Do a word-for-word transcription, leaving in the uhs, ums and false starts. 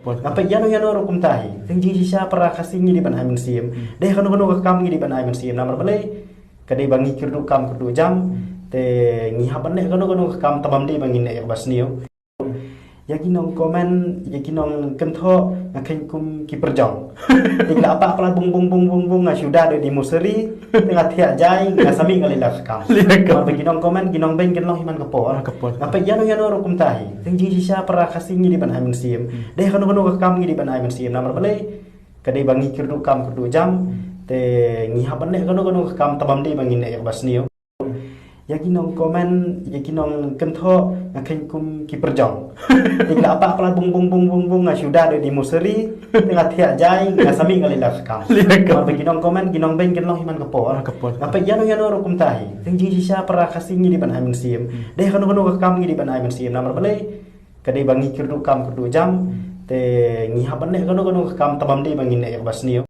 Nga peit ïano ïano ruh kumta hi. Teng jingshisha para Khasi ngi dei ban ai mynsiem. Dei kano kano ka kam ngi dei ban ai mynsiem. Namar balei ka dei ba ngi kyrduh kam kyrduh jam. Te ngi hap ban leh kano kano ka kam tang bym dei ba ngin leh ïa kaba sniew. Ïa ki nong comment, ïa ki nong kynthoh nga kheiñ kum ki pyrjong. Te ki la ap palat bung bung bung bung bung, nga shu da dei di musari. Te nga thiah jai, nga sa mih nga leit la ka kam. Namar ba ki nong comment, ki nong beiñ kin long hi man ka por. Nga peit ïano ïano ruh kumta hi. Teng jingshisha para Khasi ngi dei ban ai mynsiem. Dei kano kano ka kam ngi dei ban ai mynsiem. Namar balei ka dei ba ngi kyrduh kam kyrduh jam. Te ngi hap ban leh kano kano ka kam tang bym dei ba ngin leh ïa kaba sniew. Ïa ki nong comment, ïa ki nong kynthoh nga kheiñ kum ki pyrjong. Te ki la ap palat bung bung bung bung bung, nga shu da dei di musari. Te nga thiah jai, nga sa mih nga leit la ka kam. Namar ba ki nong comment, ki nong beiñ kin long hi man ka por. Nga peit ïano ïano ruh kumta hi. Teng jingshisha para Khasi ngi dei ban ai mynsiem. Dei kano kano ka kam ngi dei ban ai mynsiem. Namar balei ka dei ba ngi kyrduh kam kyrduh jam. Te ngi hap ban leh kano kano ka kam tang bym dei ba ngin leh ïa kaba sniew.